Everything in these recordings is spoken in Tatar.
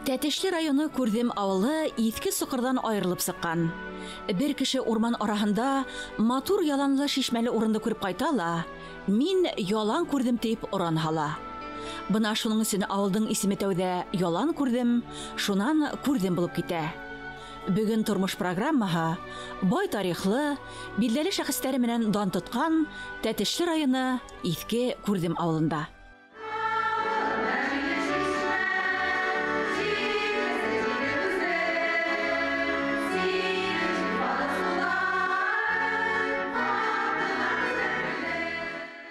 Тәтешле районы Күрдем авылы Иске Сокырдан аерылып сыккан. Бер кеше урман араһында матур яланлы шишмәле урынды күреп кайта ла, мин ялан күрдем дип оран һала. Бына шуның өчен авылдың исеме тәүдә Ялан күрдем, шунан Күрдем булып китә. Бүген тормыш программаһы бай тарихлы, билдәле шәхесләре менән дан тоткан Тәтешле районы Иске Күрдем авылында.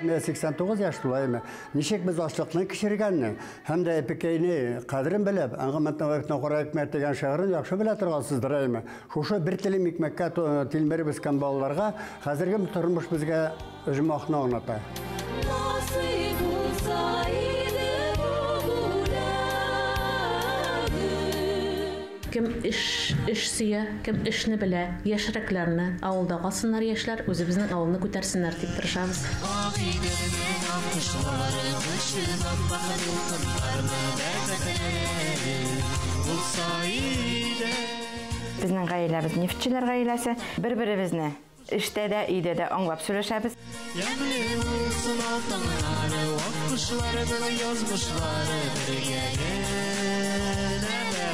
Менә 89 яшь тула име. Ничек без ачлыкны кичергәнне һәм дә эпикәйне кадерен белеп, Әнгам Атнабаевның Кара икмәк дигән шигырен яхшы белә торгансыздыр, әйме. Шушы бер телем икмәккә тилмереп үскән балаларга хәзерге тормыш безгә оҗмахны аңлата. Кем эш, эш сөя, кем эшне белә, яшьрәкләрне, авылда калсыннар яшьләр, үзебезнең авылны күтәрсеннәр дип тырышабыз. Безнең гаиләбез нефтьчеләр гаиләсе. Бер-беребезне эштә дә, өйдә дә аңлап сөйләшәбез. Ямьле булсын таңнары, вак кошларның язмышлары бергә генә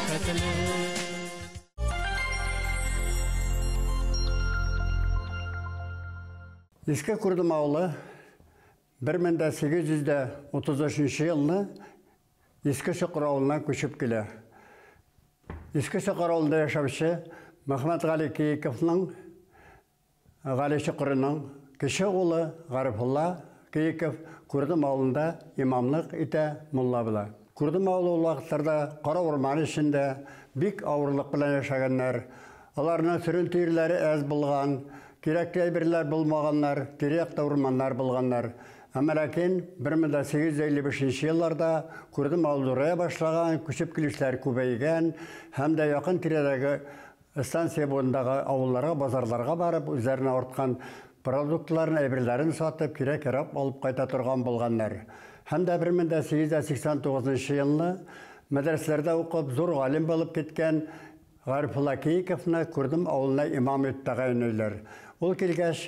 бәхетле. Иске Күрдем авылы 1833 елны Иске Чокыр авылына күчеп килә. Иске Чокыр авылында яшәүче Мөхәммәтгали Киековның, Гали Чокырының кече улы Гарифулла Киеков Күрдем авылында имамлык итә, мулла була. Күрдем авылы ул вакытларда кара урман эчендә бик авырлык белән яшәгәннәр. Аларның сөрен-төерләре әз булган, кирәкле әйберләр булмаганнар, тирә-якта урманнар булганнар. Әмма ләкин 1855 елларда Күрдем авылы зурая башлаган, күчеп килүчеләр күбәйгән һәм дә якын тирәдәге станция буендагы авылларга, базарларга барып, үзләренә арткан продуктларын, әйберләрен сатып, кирәк-ярак алып кайта торган булганнар. Һәм дә 1889 елны мәдрәсәләрдә укып, зур галим булып киткән Гарифулла Киековны Күрдем авылына имам итеп тәгаенлиләр. Ул килгәч,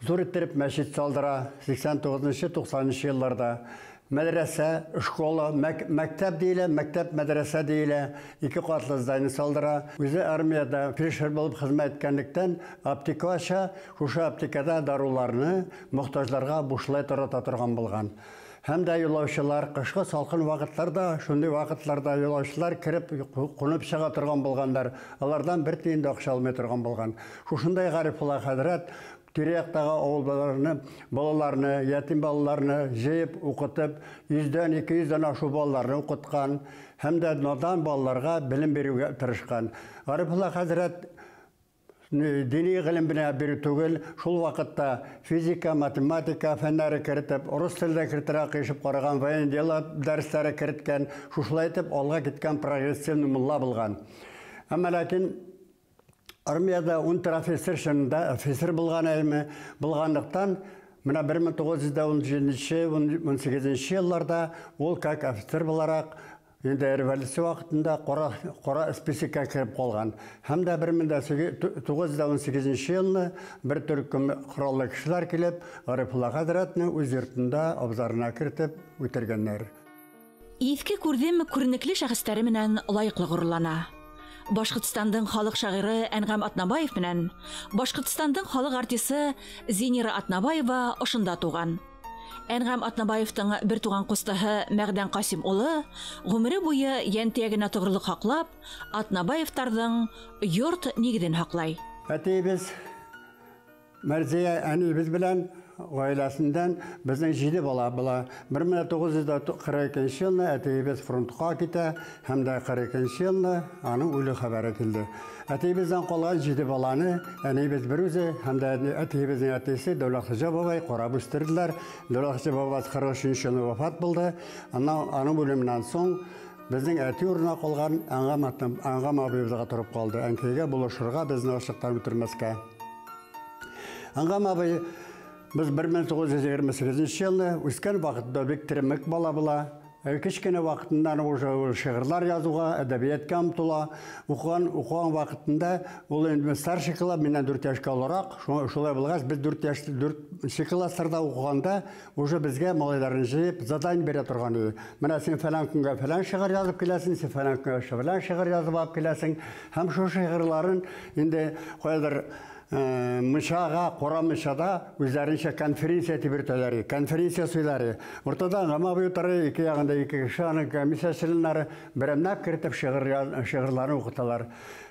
зур иттереп мәчет салдыра, 89-90 елларда. Мәдрәсә, школа, мәктәп диелә, мәктәп, мәдрәсә диелә, ике катлы здание салдыра. Үзе армиядә фельдшер булып хезмәт иткәнлектән аптека ача, шушы аптекада даруларны мохтаҗларга бушлай тарата торган булган. Һәм дә юлаучылар кышкы салкын вакытларда, шундый вакытларда юлаучылар кереп кунып чыга торган булганнар. Алардан бер тиен дә акча алмый торган булган. Шушындай Гарифулла хәзрәт тирә-яктагы авыл балаларны, балаларны, ятим балаларны җыеп, укытып, 100дән, 200дән ашу балаларны укыткан һәм дә надан балаларга белем бирүгә тырышкан. Гарифулла хәзрәт дини гыйлем белән бирү түгел, шул вакытта физика, математика фәннәре кертеп, рус теле дә кертергә кыйшып караган, военное дело дәресләре керткән, шушылай итеп алга киткән прогрессивный мулла булган. Әмма ләкин армиядә унтер-офицер чынында офицер булган әйме, булганлыктан менә 1917-18 елларда ул как офицер буларак инде революция вакытында кара, кара списокка кереп калган. Һәм дә 1918 елны бер төркем кораллы кешеләр килеп, Гарифулла хәзрәтне үз йортында абзарына кертеп үтергәннәр. Иске Күрдем күренекле шәхесләре менән лаеклы горурлана. Башкортстандың халык шагыйре Әнгам Атнабаев менән Башкортстандың халык артисты Зинира Атнабаева ошында туган. Әнгам Атнабаевтың бер туган кустаһы Мәгъдән Касим улы гомере буе йәнтиягенә тугрылык хаклап, Атнабаевтарның йорт нигезен хаклай. Әтиебез Мәрзия әниебез белән гаиләсеннән безнең 7 бала була. 1942 елны әтиебез фронтка китә һәм дә 42 елны аның үле хәбәре килде. Әтиебездән калган 7 баланы әниебез бер үзе һәм дә әтиебезнең әтисе Дәүләтхуҗа бабай карап үстерделәр. Дәүләтхуҗа бабасы 43 елны вафат булды. Аннан аның үлеменнән соң безнең әти урынына калган Әнгам Әнгам абыебызга торып калды. Әнкәйгә булышырга, безне ачлыктан үтермәскә. Әнгам абый без 1928 елны үскән вакытта бик теремек бала була. Кечкенә вакытыннан уже ул шигырьләр язуга, әдәбиятка омтыла. Укыган вакытында ул инде старший класс, миннән 4 яшькә олырак. Шулай булгач, без 4 яшь, 4 классларда укыганда уже безгә малайларны җыеп задание бирә торган иде. Менә син фәлән көнгә фәлән шигырь язып киләсең, син фәлән көнгә фәлән шигырь язып алып киләсең. Һәм шул шигырьләрен инде каядыр мунчага, кара мунчада үзләренчә конференция дип йөртәләр, конференция сөйләр. Уртада Гама абый утыра, ике ягында ике кеше, аның комиссия членнары берәмләп кертеп шигырьләрен укыталар.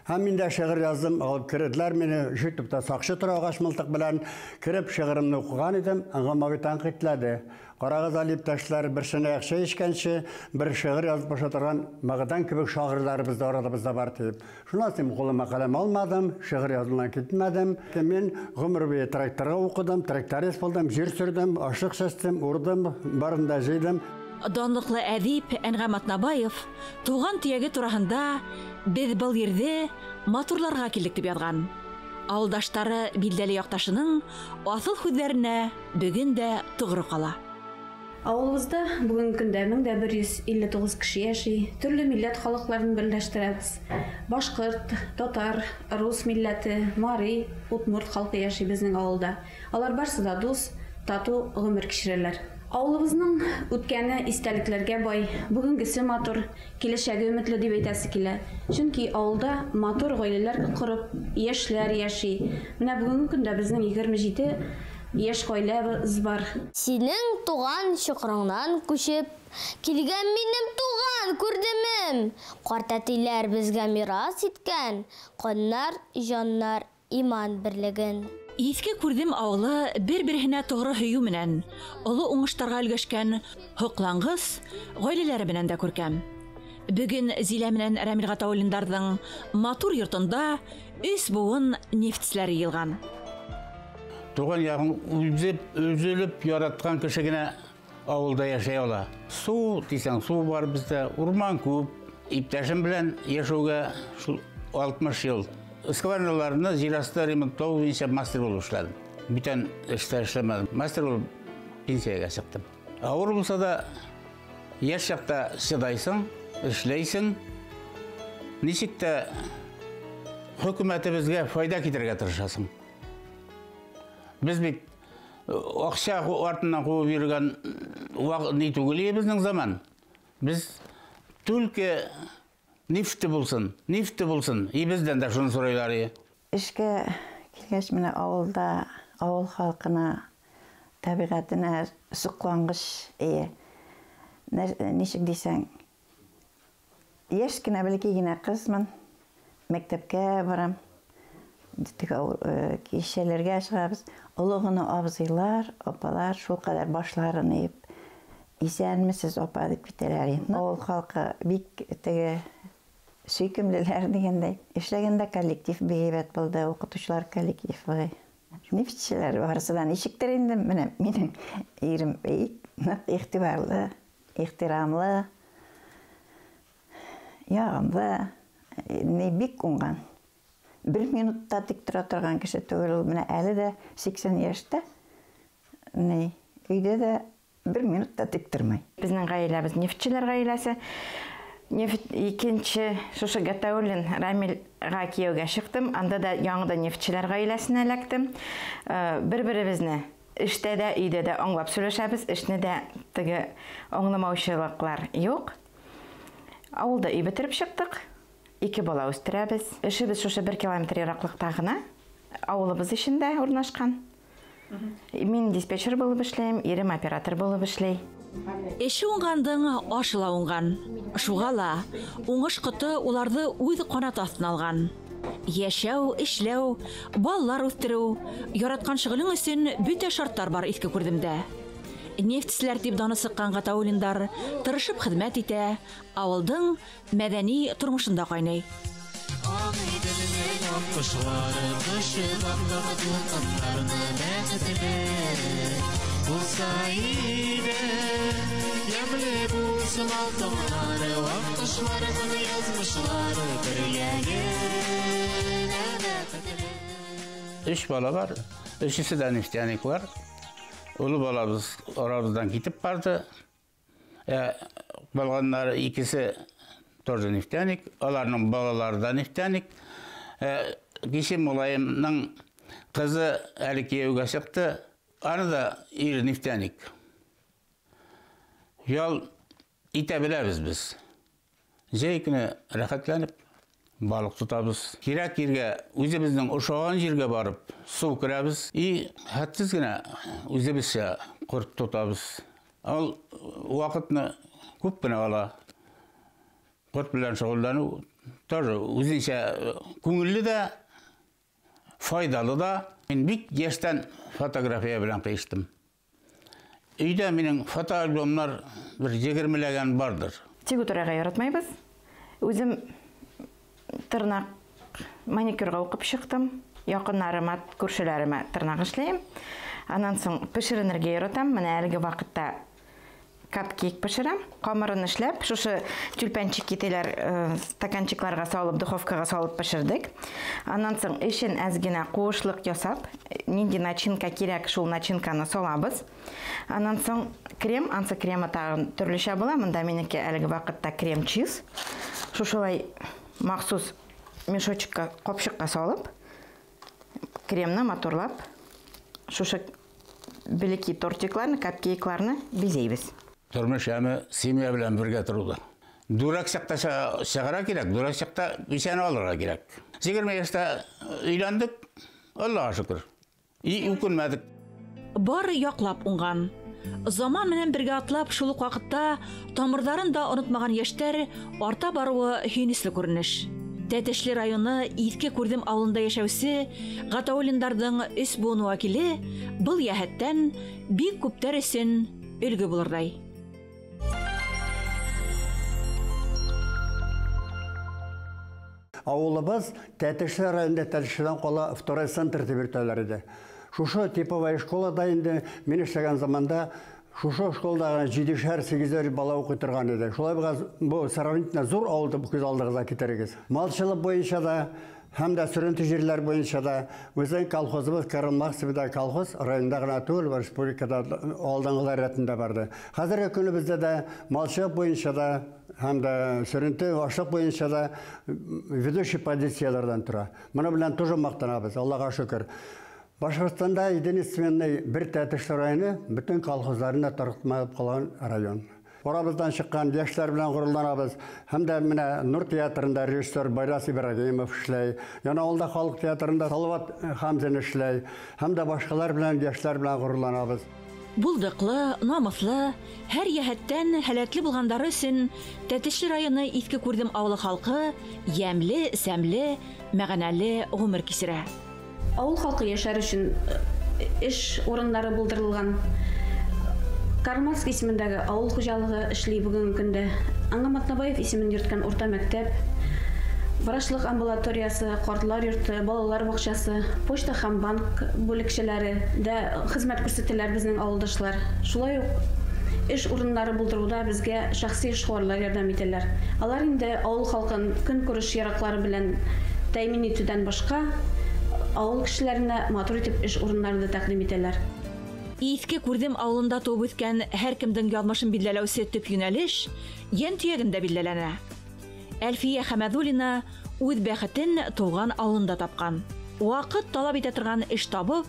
Һәм мин дә шигырь яздым, алып керделәр мине, ишек төбендә сакчы тора агач мылтык белән, кереп шигыремне укыган идем, Гама абый тәнкыйтьләде. Карагыз әле, иптәшләр, бер чынаяк чәй эчкәнче, бер шигырь язып баша торган Магадан кебек шагыйрьләребез дә арабызда бар дип. Шуннан соң кулыма каләм алмадым, шигырь язудан китмәдем. Мин гомер буе тракторга укыдым, тракторист булдым, җир сөрдем, ашлык чәчтем, урдым, барын да җыйдым. Данлыклы әдип Әнгам Атнабаев туган төяге тураһында «Без был ерде матурларга килдек» дип язган. Авылдаштары билдәле якташының асыл һүҙҙәренә бөгөн дә тоғро ҡала. Авылыбызда бүгенге көндә 1159 кеше яши. Төрле милләт халыкларын берләштерәбез. Башкорт, татар, рус милләте, мари, удмурт халкы яши безнең авылда. Алар барсы да дус, тату гомер кичерәләр. Авылыбызның үткәне истәлекләргә бай, бүгенгесе матур, киләчәге өметле дип әйтәсе килә. Чөнки авылда матур гаиләләр корып, яшьләр яши. Менә бүгенге көндә безнең 27 яшь гаиләбез бар. Синең туган чокырыңнан күчеп килгән минем туган күрдемем. Картәтиләр безгә мирас иткән каннар, җаннар, иман берлеген. Иҫке Күрҙем ауылы бер-береһенә тоғро һөйөү менән оло уңыштарға өлгәшкән һоҡланғыс ғаиләләре менән дә күркәм. Бөгөн Зилә менән Рәмил Ғатауллиндарҙың матур йортонда өс быуын нефтселәре йыйылған. Туған яғын өзіліп яратқан кеше генә ауылда яшәй ала. Су дисәң, су бар бездә, урман күп. Иптәшем белән яшәүгә шул 60 ел. Скважиналарны җир асты ремонтлау буенча мастер булып эшләдем. Бүтән эштә эшләмәдем. Мастер булып пенсиягә чыктым. Авыр булса да, яшь чакта чыдайсың, эшләйсең. Ничек тә хөкүмәтебезгә файда китерергә тырышасың. Без бит акча артыннан куып йөргән ни түгел безнең заман. Без только нефте булсын, нефте булсын. И бездән дә шуны сорыйлар. Эшкә килгәч менә авылда, авыл халкына, табигатенә соклангыч ие. Ничек дисәң, яшь кенә, бәләкәй генә кызмын, мәктәпкә барам. Кичәләргә чыгабыз. Олы гына абзыйлар, апалар шул кадәр башларын иеп, исәнмесез, апа дип китәләр. Авыл халкы бик теге сөйкемлеләр дигәндәй. Эшләгәндә коллектив бик әйбәт булды, укытучылар коллективы. Нефтчеләр барысы да ничектер инде, менә минем ирем бик нык игътибарлы, ихтирамлы, ягымлы, не бик уңган. Бер минутта тик тора торган кеше түгел ул. Менә әле дә 80 яшьтә, ни, өйдә дә бер минутта тик тормый. Безнең гаиләбез нефтчеләр гаиләсе. Нефть икенче шушы Гатауллин Рамилгә кияүгә чыктым. Анда да яңа да нефтчеләр гаиләсенә эләктем. Бер-беребезне эштә дә, өйдә дә аңлап сөйләшәбез. Эшне дә теге аңламаучылыклар юк. Авылда өй бетереп чыктык. 2 бала үстерәбез. Эшебез шушы 1 километр ераклыкта гына, авылыбыз эчендә урнашкан. Мин диспетчер булып эшләйм, ирем оператор булып эшләй. Эше уңгандың ашы ла уңган. Шуға ла уңыш ҡото уларҙы үҙ ҡанаты аҫтына алған. Йәшәү, эшләү, балалар үҫтереү, яратҡан шөғөлөң өсөн бөтә шарттар бар Иҫке Күрҙемдә. Нефтселәр тип даны сыҡҡан Ғатауллиндар тырышып хеҙмәт итә, ауылдың мәҙәни тормошонда ҡайнай. Өс бала бар, өсөсө дә нефтяниклар. Олы балабыз арабыздан китеп барды. Булганнары икесе тоже нефтяник, аларның балалары да нефтяник. Кече малаемның кызы әле кияүгә чыкты, аны да ире нефтяник. Ял итә беләбез без. Җәй көне рәхәтләнеп балык тотабыз. Кирәк җиргә, үзебезнең ошаган җиргә барып су керәбез. И хәтсез генә үзебезчә корт тотабыз. Ул вакытны күп кенә ала. Корт белән шөгыльләнү тоже үзенчә күңелле дә, файдалы да. Мин бик яшьтән фотография белән кыештым. Өйдә минем фотоальбомнар бер 20ләгән бардыр. Тик утырырга яратмайбыз. Үзем тырнак маникюрга укып чыктым. Якыннарыма, күршеләремә тырнак эшләйм. Аннан соң пешеренергә яратам. Менә әлеге вакытта капкейк пешерәм. Камырын эшләп, шушы тюльпанчик кителәр стаканчикларга салып, духовкага салып пешердек. Аннан соң эчен әз генә куышлык ясап, нинди начинка кирәк, шул начинканы салабыз. Аннан соң крем, ансы кремы тагын төрлечә була. Монда минеке әлеге вакытта крем-чиз. Шушылай махсус мешочекка, капчыкка салып, кремны матурлап, шушы белеки тортикларны, капкейкларны бизәйбез. Тормыш яме семья белән бергә торуда. Дурак чакта чыгара кирәк, дурак чакта бишәне алырга кирәк. 20 яшьтә өйләндек, Аллага шөкер. И үкенмәдек. Бар яклап уңган. Заман менән бергә атлап, шул ук вакытта тамырларын да онытмаган яшьтәр арта баруы һөенечле күренеш. Тәтешле районы Иске Күрдем авылында яшәүче Гатауллиннарның өч буын вәкиле был йәһәттән бик күптәр өчен өлге булырдай. Авылыбыз Тәтешле районында Тәтешледән кала второй центр дип йөртәләр иде. Шушы типовая школада инде мин эшләгән заманда шушы школада 7-8 бала укый торган иде. Шулай булгач, бу сравнительно зур авыл дип күз алдыгызга китерегез. Малчылык буенча да һәм дә сөренте җирләр буенча да үзенең колхозыбыз Карл Маркс колхоз районда гына түгел, республикада алдынгылар рәтендә барды. Хәзерге көнебездә дә малчылык буенча да һәм дә сөренте ашлык буенча да ведущий позицияләрдән тора. Моны белән тоже мактанабыз, Аллага шөкер. Башкортстанда единственный бер Тәтешле районы бөтен колхозларына тартмалып калган район. Арабыздан чыккан яшьләр белән горурланабыз. Һәм дә менә Нур театрында режиссер Байрас Ибрагимов эшләй. Янаулда халык театрында Салават Хамзин эшләй. Һәм дә башкалар белән яшьләр белән горурланабыз. Булдыклы, намуслы, һәр йәһәттән һәләтле булгандары өчен Тәтешле районы Иске Күрдем авылы халкы ямьле, сәмле, мәгънәле гомер кичерә. Авыл халкы яшәр өчен эш урыннары булдырылган. Карл Маркс исемендәге авыл хуҗалыгы эшли бүгенге көндә. Аңгам Атнабаев исемен йөрткән урта мәктәп, врачлык амбулаториясе, картлар йорты, балалар бакчасы, почта һәм банк бүлекчәләре дә хезмәт күрсәтәләр безнең авылдашлар. Шулай ук эш урыннары булдыруда безгә шәхси эшкуарлар ярдәм итәләр. Алар инде авыл халкын көнкүреш яраклары белән тәэмин итүдән башка авыл кешеләренә матур итеп эш урыннарын да тәкъдим итәләр. Иске Күрдем авылында туып үскән һәркемнең язмышын билгеләүче төп юнәлеш йән төягендә билгеләнә. Әлфия Хәмәдуллина үз бәхетен туган авылында тапкан. Вакыт таләп итә торган эш табып,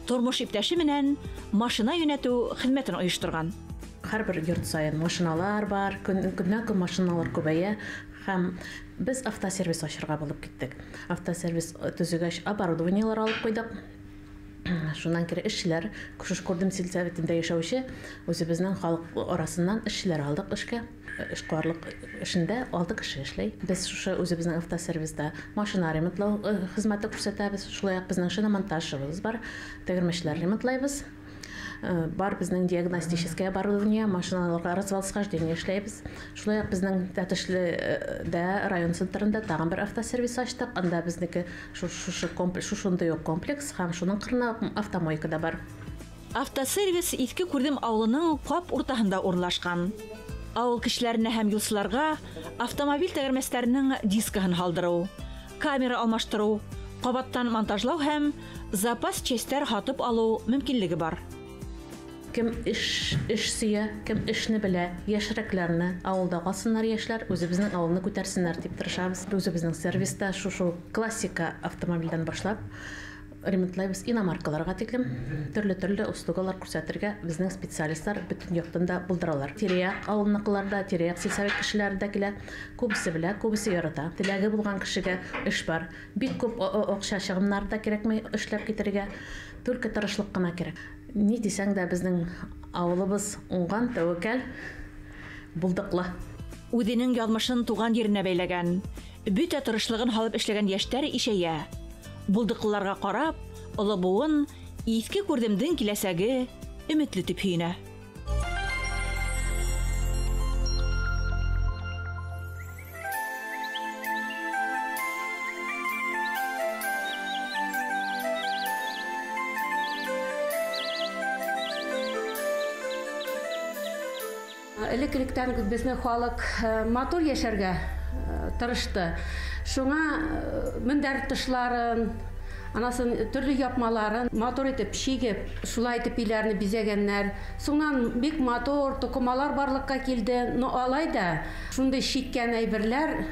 тормыш иптәше менән машина юнәтү хезмәтен оештырган. Һәрбер йорт саен машиналар бар, көннән-көн машиналар күбәя һәм без автосервис ачырга булып киттек. Автосервис төзегәч оборудованиелар алып куйдык. Шуннан кире эшчеләр, Шушы Күрдем сельсоветында яшәүче үзебезнең халык арасыннан эшчеләр алдык эшкә. Эшкуарлык эшендә 6 кеше эшләй. Без шушы үзебезнең автосервиста машина ремонтлау хезмәте күрсәтәбез. Шулай ук безнең шиномонтажыбыз бар, тегермәнчеләр ремонтлайбыз. Бар безнең диагностическое оборудование, машиналарга развал-схождение эшләйбез. Шулай ук безнең Тәтешледә район центрында тагын бер автосервис ачтык. Анда безнеке шушындый ук комплекс һәм шуның кырына автомойка да бар. Автосервис Иске Күрдем авылының кап уртаһында урнашкан. Авыл кешеләренә һәм юлчыларга автомобиль тәгәрмәсләренең дискаһын һалдыру, камера алмаштыру, кабаттан монтажлау һәм запас частьләр һатып алу мөмкинлеге бар. Кем эш эш сөя, кем эшне белә, яшьрәкләрне авылда калсыннар яшьләр, үзебезнең авылны күтәрсеннәр дип тырышабыз. Үзебезнең сервиста шушы классика автомобильдән башлап ремонтлайбыз иномаркаларга тиклем төрле-төрле услугалар күрсәтергә безнең специалистлар бөтен яктан да булдыралар. Тирә-як авылныкылар да, тирә-як сельсовет кешеләре дә килә. Күбесе белә, күбесе ярата. Теләге булган кешегә эш бар. Бик күп акча чыгымнары да кирәкми эшләп китәргә. Только тырышлык кына кирәк. Ни дисәң дә, безнең авылыбыз уңган, тәвәккәл, булдыклы. Үзенең язмышын туган еренә бәйләгән, бөтә тырышлыгын һалып эшләгән яшьтәр ишәя. Булдыклыларга карап, олы буын Иске Күрдемдең киләсәге өметле дип һөенә. Элек-электән безнең халык матур яшәргә тырышты. Шуңа мендәр тышларын, анасын төрле япмаларын матур итеп чигеп, шулай итеп өйләрне бизәгәннәр. Соңнан бик матур тукымалар барлыкка килде. Но алай да шундый чиккән әйберләр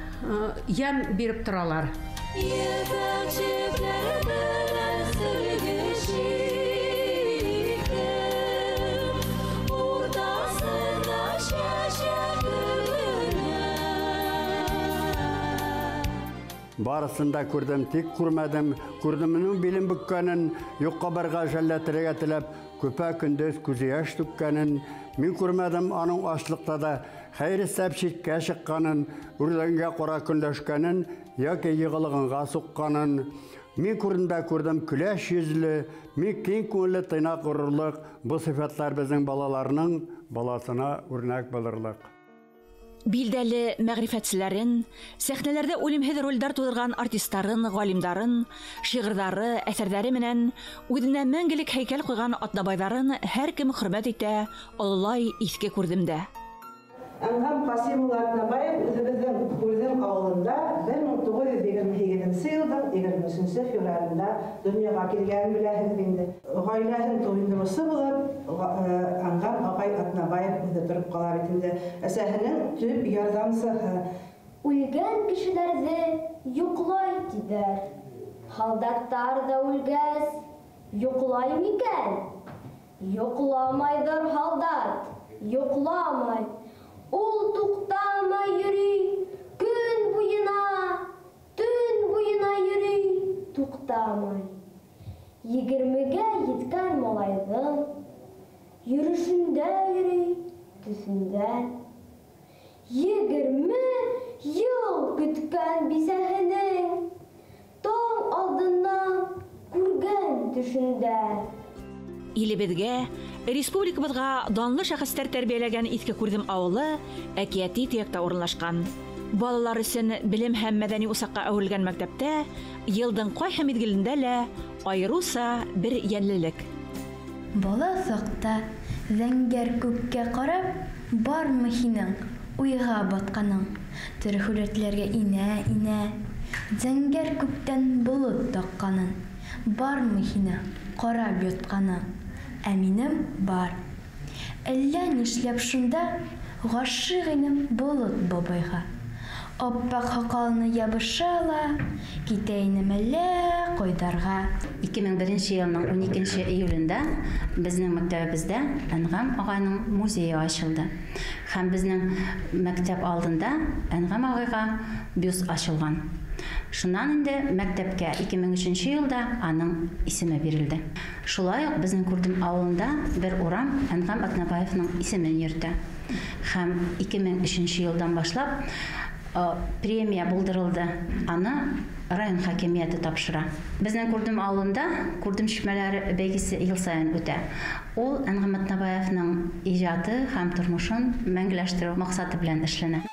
ямь биреп торалар. Ефәк җепләр белән сөлге чиктем, уртасында чәчәк гөлгенә. Барысын да күрдем, тик күрмәдем. Күрдемнең билен бөккәнен, юкка барга жәлләтергә теләп, көпә көндез күзе яшь түккәнен. Мин күрмәдем аның ачлыкта да хәер эстәп читкә чыкканын, үрләнгә кара көнләшкәнен яки егылганга сукканын. Мин күрдем дә күрдем көләч йөзле, мин киң күңелле, тыйнак горурлык. Бу сыйфатлар безнең балаларның баласына үрнәк булырлык. Билдәле мәгърифәтчеләрен, сәхнәләрдә үлемһез рольдәр тудырган артистларын, галимдарын, шигырьләре, әсәрләре менән үзенә мәңгелек һәйкәл куйган Атнабайларын һәркем хөрмәт итә, олылай Иске Күрдемдә. Әнғәм Ҡасим улы Атнабаев үҙебеҙҙең Күрҙем ауылында 1928 йылдың 23 февралендә донъяға килгәнен беләһегеҙ инде. Ғаиләһен туйындырыусы булып Әнғәм ағай Атнабаев үҙе тороп ҡала бит инде. Әсәһенең төп ярҙамсыһы. Үлгән кешеләрҙе йоҡлай тиҙәр. Һалдаттар ҙа үлгәс йоҡлай микән? Йоҡламайҙыр һалдат, йоҡламай. Ул туҡтамай йөрөй, көн буйына, төн буйына йөрөй, туҡтамай. 20-гә еткән малайҙың йөрөшөндә йөрөй, төҫөндә. 20 йыл көткән бисәһенең таң алдыннан күргән төшөндә. Илебеҙгә, республикабыҙға данлы шәхестәр тәрбиәләгән Иҫке Күрҙем ауылы әкиәти төйәктә урынлашҡан. Балалар өсөн белем һәм мәҙәни усаҡҡа әүерелгән мәктәптә йылдың ҡайһы миҙгелендә лә айырыуса бер йәнлелек. Бала саҡта зәңгәр күккә ҡарап, бармы һинең уйға батҡаның? Төрһүрәтләргә инә-инә, зәңгәр күктән болот таҡҡанын, бармы һине ҡарап ятҡаның? Ә минем бар. Әллә нишләп шунда ғашиҡ инем болот бабайға. Аппаҡ һаҡалына ябыша ла, китә инем әллә ҡайҙарға. 2001 йылның 12 июлендә безнең мәктәбебездә Әнғәм ағайның музейы асылды. Һәм безнең мәктәп алдында Әнғәм ағайға бюст асылған. Шуннан инде мәктәпкә 2003 йылда аның исеме бирелде. Шулай ук безнең Күрдем ауылында бер урам Әнғәм Атнабаевның исемен йөртә. Һәм 2003 йылдан башлап премия булдырылды. Аны район хакимияте тапшыра. Безнең Күрдем ауылында Күрдем чишмәләре бәйгесе ел саен үтә. Ул Әнғәм Атнабаевның иҗаты һәм тормышын мәңгеләштерү максаты белән эшләнә.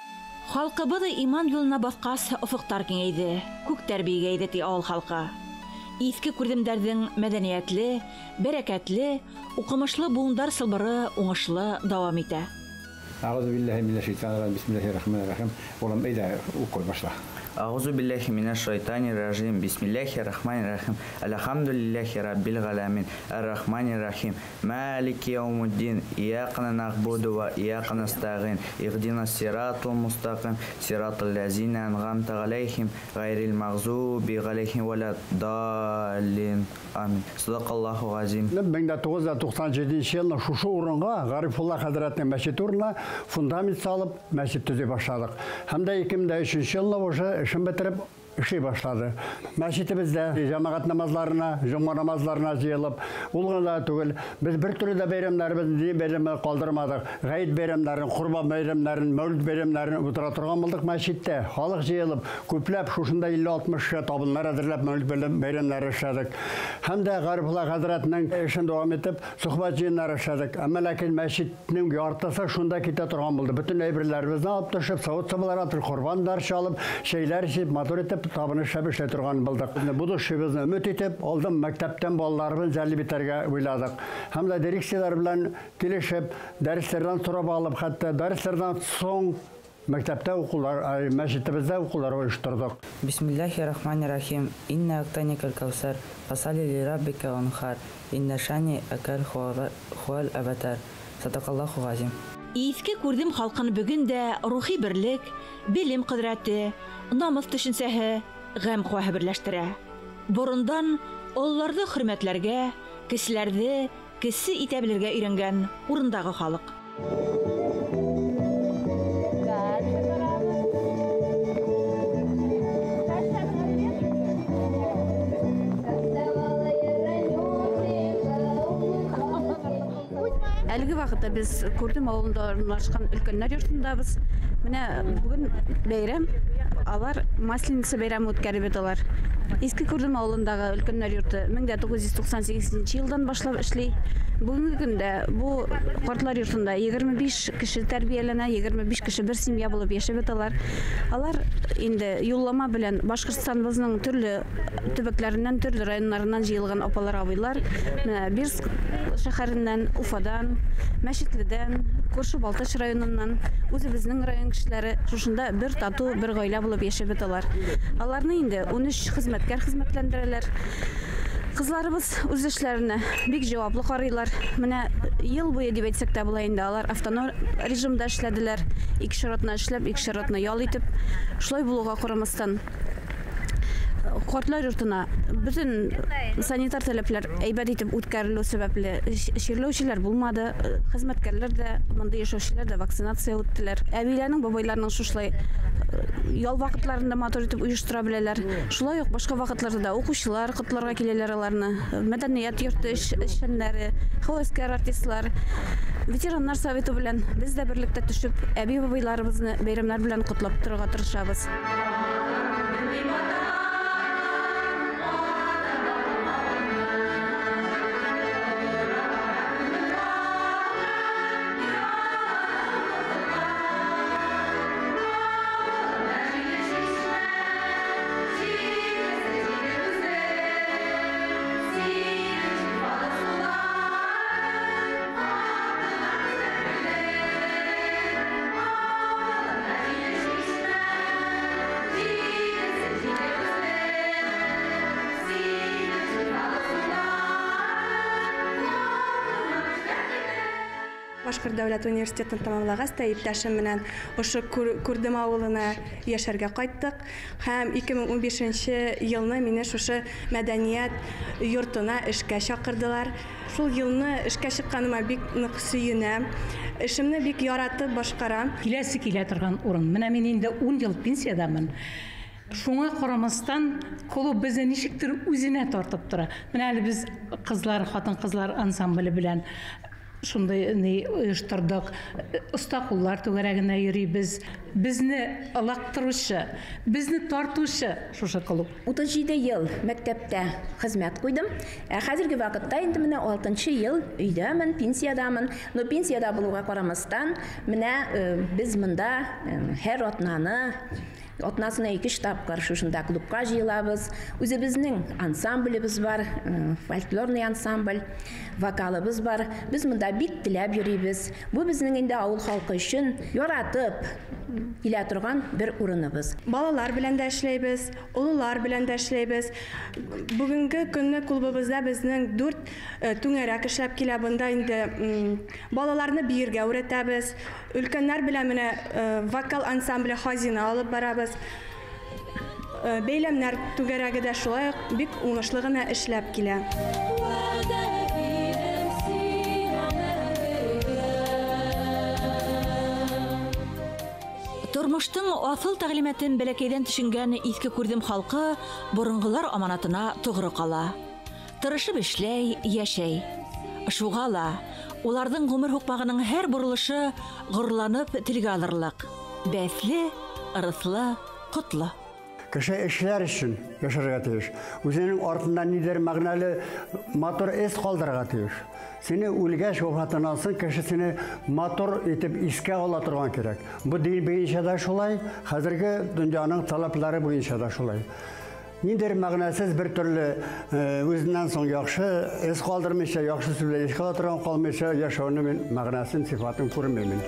Халҡыбыҙ иман юлына баҫҡас, офоҡтар киңәйҙе, күктәр бейегәйҙе, ти ауыл халҡы. Иҫке Күрҙемдәрҙең мәҙәниәтле, бәрәкәтле, уҡымышлы быуындар сылбыры уңышлы дауам итә. Ағуҙу биллаһи минәш шайтанир ражим. Бисмиллаһир рахманир рахим. Улым, әйҙә, уҡый башла. Агузу биллахи минаш шайтанир ражим. Бисмиллахи рахмани рахим. Альхамдулиллахи раббил галамин. Ар-рахмани рахим. Малики яумуддин. Ияка нагбуду ва ияка настагин. Ихдинас сиратал мустаким. Сиратал лазина ангамта алейхим. Гайрил магзуби алейхим валя даллин. Амин. Садакаллаху газим. 1997 елны шушы урынга Гарифулла хәзрәтнең мәчете урынына фундамент салып мәчет төзи башладык. Һәм дә 2003 елны уже эшен бетереп эшли башлады. Мәчетебездә җәмәгать намазларына, җомга намазларына җыелып, ул гына да түгел, без бер төрле дә бәйрәмнәребезне, дини бәйрәмнәр калдырмадык. Гает бәйрәмнәрен, Корбан бәйрәмнәрен, Мәүлид бәйрәмнәрен утыра торган булдык мәчеттә. Халык җыелып, күпләп шушында 50-60 кеше табыннар әзерләп Мәүлид бәйрәмнәре эшләдек. Һәм дә Гарифулла хәзрәтнең эшен дәвам итеп, сөхбәт җыеннары эшләдек. Әмма ләкин мәчетнең яртысы шунда китә торган булды. Бөтен әйберләребезне алып төшеп, савыт-сабалар алып, корбаннар чалып, чәйләр эчеп, матур итеп табын эшләп эшләй торган булдык. Будущебызны өмет итеп, алдым мәктәптән балаларыбызны җәлеп итәргә уйладык. Һәм дә дирекцияләр белән килешеп, дәресләрдән сорап алып, хәтта дәресләрдән соң мәктәптә укулар, мәчетебездә укулар оештырдык. Бисмиллахи рахмани рахим. Инна актаникал каусар. Фасали ли раббика ванхар. Инна шани акал хуал абатар. Садакаллаху газим. Иске Күрдем халкын бүген дә рухи берлек, белем кодрәте, намус төшенсәһе, гам куәһе берләштерә. Борындан олыларны хөрмәтләргә, кешеләрне кеше итә белергә өйрәнгән урындагы халык. Әлеге вакытта без Күрдем авылында урнашкан өлкәннәр йортындабыз. Менә бүген бәйрәм, алар Масленица бәйрәме үткәреп яталар. Иске Күрдем авылындагы өлкәннәр йорты 1998 елдан башлап эшли. Бүгенге көндә бу картлар йортында 25 кеше тәрбияләнә, 25 кеше бер семья булып яшәп яталар. Алар инде юллама белән Башкортстаныбызның төрле төбәкләреннән, төрле районнарыннан җыелган апалар, абыйлар. Менә Бирск шәһәреннән, Уфадан, Мәчетледән, күрше Балтач районыннан, үзебезнең район кешеләре шушында бер тату, бер гаилә булып яшәп яталар. Аларны инде 13 хезмәткәр хезмәтләндерәләр. Кызларыбыз үз эшләренә бик җаваплы карыйлар. Менә ел буе дип әйтсәк тә була инде, алар автоном режимда эшләделәр. Икешәр атна эшләп, икешәр атна ял итеп, шулай булуга карамастан картлар йортына бөтен санитар таләпләр әйбәт итеп үткәрелү сәбәпле чирләүчеләр булмады. Хезмәткәрләр дә, монда яшәүчеләр дә вакцинация үттеләр. Әбиләрнең, бабайларның шушылай ял вакытларында матур итеп оештыра беләләр. Шулай ук башка вакытларда да укучылар котларга киләләр аларны. Мәдәният йорты эшчәннәре, һәвәскәр артистлар, ветераннар советы белән без дә берлектә төшеп, әби-бабайларыбызны бәйрәмнәр белән котлап торырга тырышабыз. Башкорт дәүләт университетын тамамлагач та иптәшем белән ошо Күрдем авылына яшәргә кайттык. Һәм 2015 елны мине шушы мәдәният йортына эшкә чакырдылар. Шул елны эшкә чыкканыма бик нык сөенәм. Эшемне бик яратып башкарам. Киләсе килә торган урын. Менә мин инде 10 ел пенсиядәмен. Шуңа карамастан клуб безне ничектер үзенә тартып тора. Менә әле без кызлар, хатын-кызлар ансамбле белән шундый ни оештырдык. Оста куллар түгәрәгенә йөрибез. Безне ылактыручы, безне тартучы шушы клуб. 37 ел мәктәптә хезмәт куйдым. Ә хәзерге вакытта инде менә 6 ел өйдәмен, пенсиядәмен. Но пенсиядә булуга карамастан, менә без монда һәр атнаны Атнасына 2-3 тапкыр шушында клубка җыелабыз. Үзебезнең ансамблебез бар, фольклорный ансамбль, вокалыбыз бар. Без монда бик теләп йөрибез. Бу безнең инде авыл халкы өчен яратып килә торган бер урыныбыз. Балалар белән дә эшләйбез, олылар белән дә эшләйбез. Бүгенге көнне клубыбызда безнең 4 түңәрәк эшләп килә. Бында инде балаларны биергә өйрәтәбез. Өлкәннәр белән менә вокал ансамбле Хазина алып барабыз. Бәйләмнәр түгәрәге дә шулай ук бик уңышлы гына эшләп килә. Тормыштың асыл тәгълиматын бәләкәйдән төшенгән Иске Күрдем халкы борынгылар аманатына тугры кала. Тырышып эшләй, яшәй. Шуға ла уларҙың ғүмер һуҡмағының һәр боролошы ғорурланып телгә алырлыҡ. Бәҫле, ырыҫлы, ҡотло. Кеше эшләр өчен яшәргә тейеш. Үзенең артыннан нидер мәгънәле матур эз калдырырга тейеш. Сине үлгәч, вафатыннан соң кеше сине матур итеп искә ала торган кирәк. Бу дин буенча да шулай, хәзерге дөньяның таләпләре буенча да шулай. Нидер мәгънәсез бер төрле үзеннән соң яхшы эз калдырмыйча, яхшы сүзләр искә ала торган калмыйча яшәүнең мин мәгънәсен, сифатын күрмәймен.